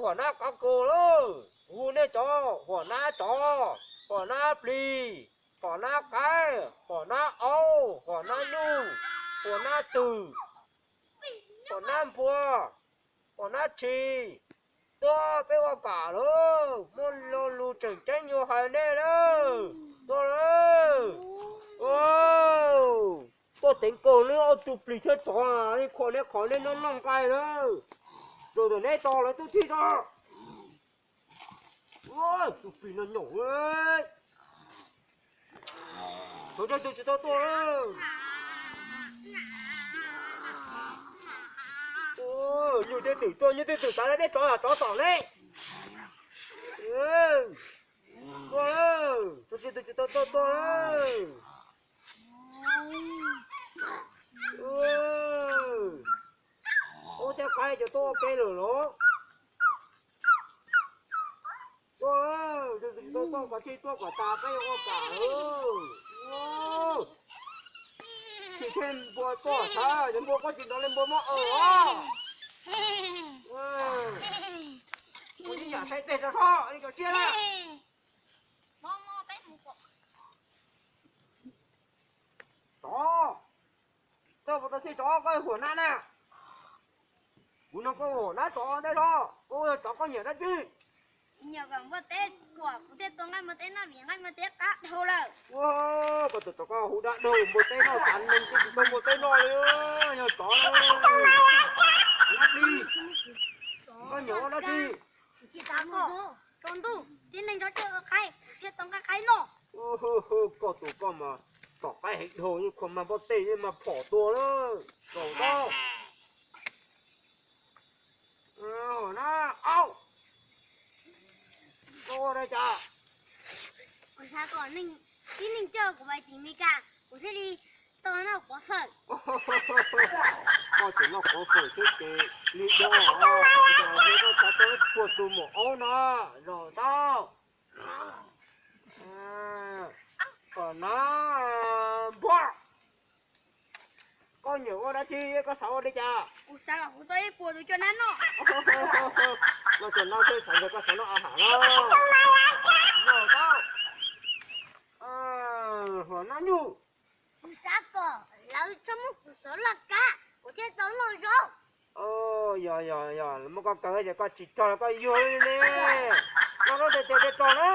Huam nab qav kaws lauj, kuv hu nej cov huam nab tsov, huam nab plig, huam nab qaib, huam nab aub, huam nab nyuj, huam nab twm, huam nab npua, huam nab tshis, tuaj peb ua kam lauj, muaj lo lus tseem ceeb yuav hais nej lauj, tuaj lauj. Tuaj teev kaus neb ob tug plig thiab tsov, khuam nej qhov nej noj noj nqaij lauj, zaum ntawm neb tos lawv tub thib tso. Tus plig no nyaum, thaum tus tsis tau tuaj. Nyuj tej twm tuaj, nyuj tej twm xav deb tsov, tsov tom ne. Tuaj, tus tsis tau tuaj, tuaj. Ub, thiab qaib cov tuaj ua ke lawm los. Tuaj, tus tsis tau tuaj, koj cia tuaj kom tas peb yuav ua kam. Tsis thiaj npua tuaj xav, yog npua koj tsis nrov li npua mob aws os. Ua ib yam saib tej tso soj li cov tsiaj na. Tsov, koj puas tau txij tsov, koj huam nab na. Kuv no koj huam nab tsov ntej soj, koj ua tsov koj nyiam dab tsi? Nyiam kom npua teb kuam kuv thiaj tau nqaij npua teb noj vim nqaij npua teb qab dhau lawm. Koj tus tsov koj hu dab dhau, npua teb noj tas neeg twb tsis tau npua teb noj li. Yog tsov, dab tsi? Koj nyiam ua dab tsi? Tsis tas koj, tsaus ntuj tib neeg nrov coj qaib, kuv thiaj tau nqaij qaib noj. Koj tus koj mas tom qaib heev dhau, yeej khuam mas npua teb yeej mas phom tua lawm. Tsaus ntuj. Huam nab aub, koj ua li cas? Kuv xav kom tib neeg coj kuv mus tim Meskas, kuv thiaj li tau noj quav fawm. Koj tseem noj quav fawm xwb ces li do, koj xav tau ib puas tus maum aub no, zaum tau. Huam nab npua, koj nyiam ua dab tsi, koj xav ua li cas? Kuv xav kom kuv tau ib puas tus coj nab noj. Noj cov nab xwb xav nrog koj xav noj a ham no. Zaum tau. Huam nab nyuj, kuv xav kom lawv txhob muab kuv xov laj kab, kuv thiaj tau noj zaub. Yog yog yog, muab koj kaw ces koj tsis tso los koj yuag li ne. Noj zaub tiag tiag thiaj tso na.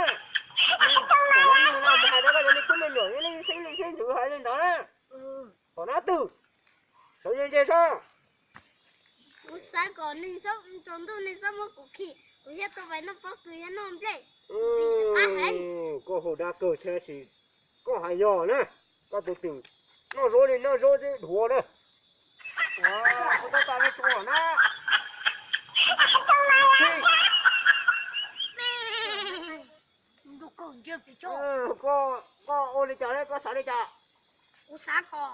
Kom nab nyuj no mus hais rau koj cov me tub me nyuam, yog nej xeeb leej xeeb ntxwv hais li ntawd na. Kom nab twg, sawv ntse ntse soj. Kuv xav kom neeg tsaus ntuj neeg txhob muab kuv khi, kuv thiaj tau pais noj pob kws thiab noj nplej. Koj hu dab kawg thiab sis koj hais yog na. Koj tus twm noj zaub li noj zaub twb dhuav na. Ua tau tas li tsuas na. Tsis, koj ua li cas, koj xav li cas? Kuv xav kom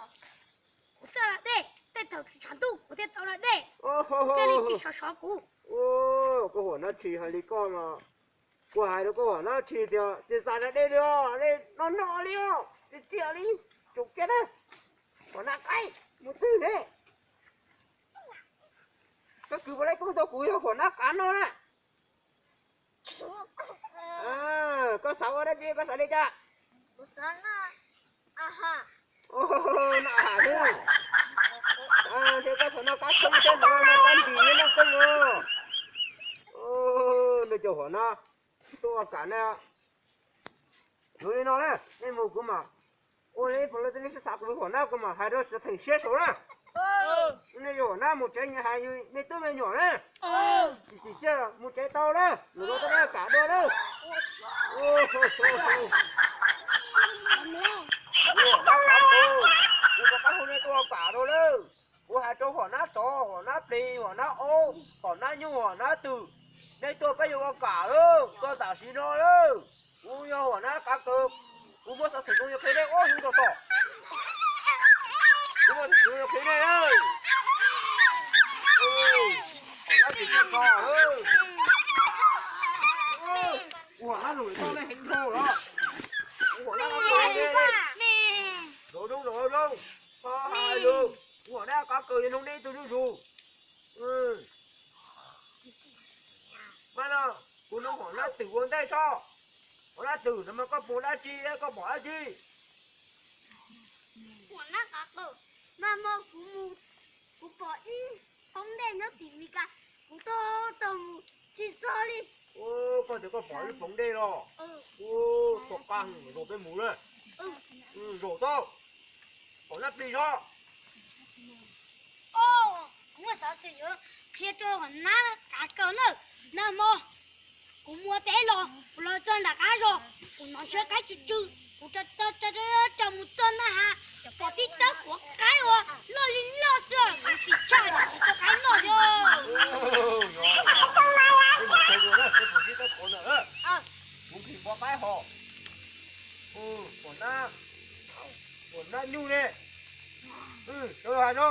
kuv txawj lawm dej, tej thaum tshav ntuj kuv thiaj tau lawm dej, thiaj li tsis sov sov kuv. Koj huam nab tshis hais li koj mas, kuv hais rau koj huam nab tshis tias tsis xav lawm dej li os, dej no no li os, tsis txias li, tsuas kiag na. Huam nab qaib, mus twg ne? Koj kwv puav leej poob tau kuv yog huam nab qav no na. Koj xav ua dab tsi, koj xav li cas? Noj a ham xwb. Ces koj xav noj kab tshoob thiab noj kab npis thiab noj koob os. Nej cov huam nab tuaj ua kam na. Zoo li no na, nej mus kuv mam ua li puav leej nej xav, kuv huam nab kuv mam hais rau sawv theem siab saud na. Nej cov huam nab mus tsev nyias hais yus me tub me nyuam na. Tsis tsim txiaj mus tsev tau na, lwm zaus tuaj kam dua na. Kuv rov qab hu nej tuaj ua kam rau lawm. Kuv hais rau huam nab tsov, huam nab plis, huam nab aub, huam nab nyuj, huam nab twm, nej tuaj peb yuav ua kam lawm, tuaj tam sim no lawm. Kuv yog huam nab qav kaws, kuv muaj xov xwm zoo yuav qhia nej ob hnub tom tom. Kuv muaj xov xwm zoo yuav qhia nej lawm. Huam nab tsis txawj tso lawm. Kuv huam nab lus tau nej heev dhau lawm. Kuv huam nab qav kaws zoo zoo, zoo zoo, zoo zoo. Hais lus, kuv huam nab qav kaws zoo zoo, nej ib tug zuj zus. Mas no, kuv nug Huam Nab Twm ua ntej soj. Huam Nab Twm, no mas koj pom dab tsi, koj pom dab tsi? Huam Nab Qav Qw, mas no kuv mus, kuv pom ib phoo dej nyob tim Mes Kas, kuv taug taug mus tsis txog li. Koj tias koj pom ib phoo dej los? Tom qab zaum peb mus na. Zaum tau, pom Nab Plig soj. Kuv muaj xov xwm yuav qhia rau Huam Nab Qav Qw na. Nag hmo kuv mus ua teb los, kuv los txog nram qab zos, kuv hnov ntshav qaib tsw tsw, kuv rau mus txog na has, pom tib tawb quav qaib uas loj li loj xwb, kuv sim tshaj yam tsis tau qaib noj thiab. Kuv nqhis quav qaib hos. Huam Nab, Huam Nab Nyuj ne. Sawv daws hais no.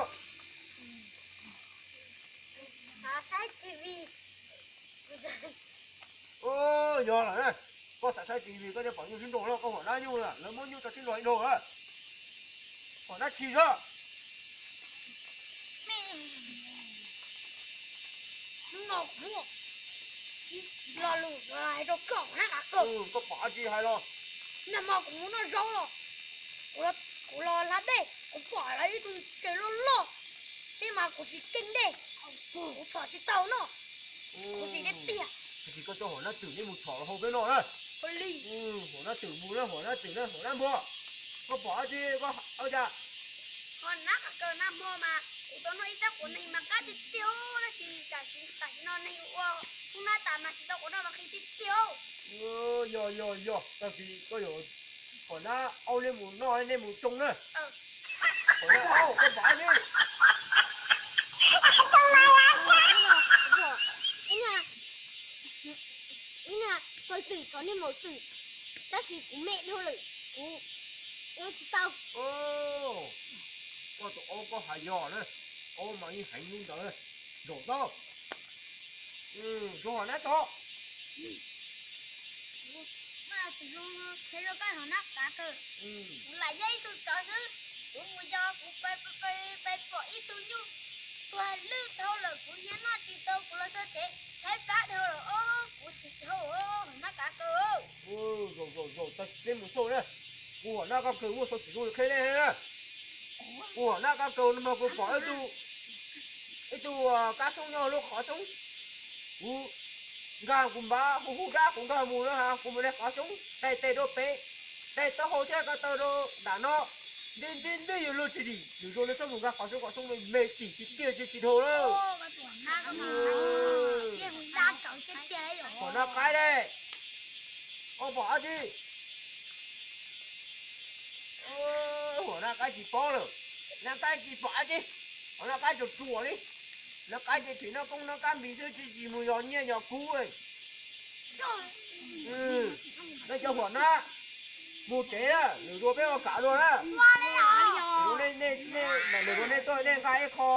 Yog lawm, koj xav saib TV koj thiaj pom nyuj sib nraus no, koj Huam Nab Nyuj lawm, lawv muab nyuj tso sib nraus ib nraus lawm. Huam Nab Tshis soj. Hnub no kuv muaj ib lo lus yuav hais rau koj Huam Nab Qav Qw. Koj pom dab tsi hais los. Nag hmo kuv mus noj zaub los, kuv los hla dej, kuv pom lawv ib tug ntses loj loj, thiab mas kuv tsis keej dej, kuv txhom tsis tau noj, kuv xis tiag tiag. Tab sis koj coj Huam Nab Twm neb mus txhom los hau peb noj na. Ua li. Huam Nab Twm mus na, Huam Nab Twm na, Huam Nab Npua, koj pom dab tsi koj ua cas? Huam Nab Qav Qw, nag hmo mas kuv tau noj ib tawb quav neeg mas qab tiag tiag, tab sis tam sim no neeg ua khub nab tas mas tsis tau quav noj mas qhia tiag tiag. Yog yog yog, tag kis koj yuav kom nab aub neb mus noj nej mus tsoo na. Kom nab aub koj pom dab tsi? Ib niag pawg twm thov niag maum twm, tab sis kuv me dhau lawm, kuv ua tsis tau. Koj tus aub koj hais yog na, aub mas yeej heev lub ntawd, zaum tau. Zoo Huam Nab tod. Mas xwm zoo qhia rau koj Huam Nab Qav Qw, kuv lam yog ib tug tsov xwb, kuv mus yos kuv pais pais pom ib tug nyuj tuag lwj dhau lawm, kuv nyiag noj tsis tau, kuv los txog tsev tshaib plab dhau lawm os, kuv xim dhau os Huam Nab Qav Qw. Zaum zaum zaum, peb mus xauj na, kuv Huam Nab Qav Qw muaj xov xwm zoo qhia nej na. Kuv Huam Nab Qav Qw no mas kuv pom ib tug kab xyoob nyob lub qhov xyoob, kuv nkag kuv npaj hu hu dab kuv nkag mus na, kuv mus de qhov xyoob, dai tes rau pem, dai taub hau thiab ko taw rau nram no, nti nti nti yuav luag tsis dim, lwm zaus nej txhob mus nkag qhov xyoob, qhov xyoob me me tim tsis tiaj tsis tsis dhau lawm. Huam Nab Qaib ne, koj pom dab tsi? Huam Nab Qaib tsis paub lawm, Nab Qaib tsis pom dab tsi, Huam Nab Qaib tsuas tsuas li, Nab Qaib ces phim Nab Koob Nab Kab Npis xwb tsis tsis mus yos nyiaj yos kub. Nej cov Huam Nab mus tsev na, lwm zaus peb ua kam dua na. Lwm zaus nej tuaj nej nqa ib qho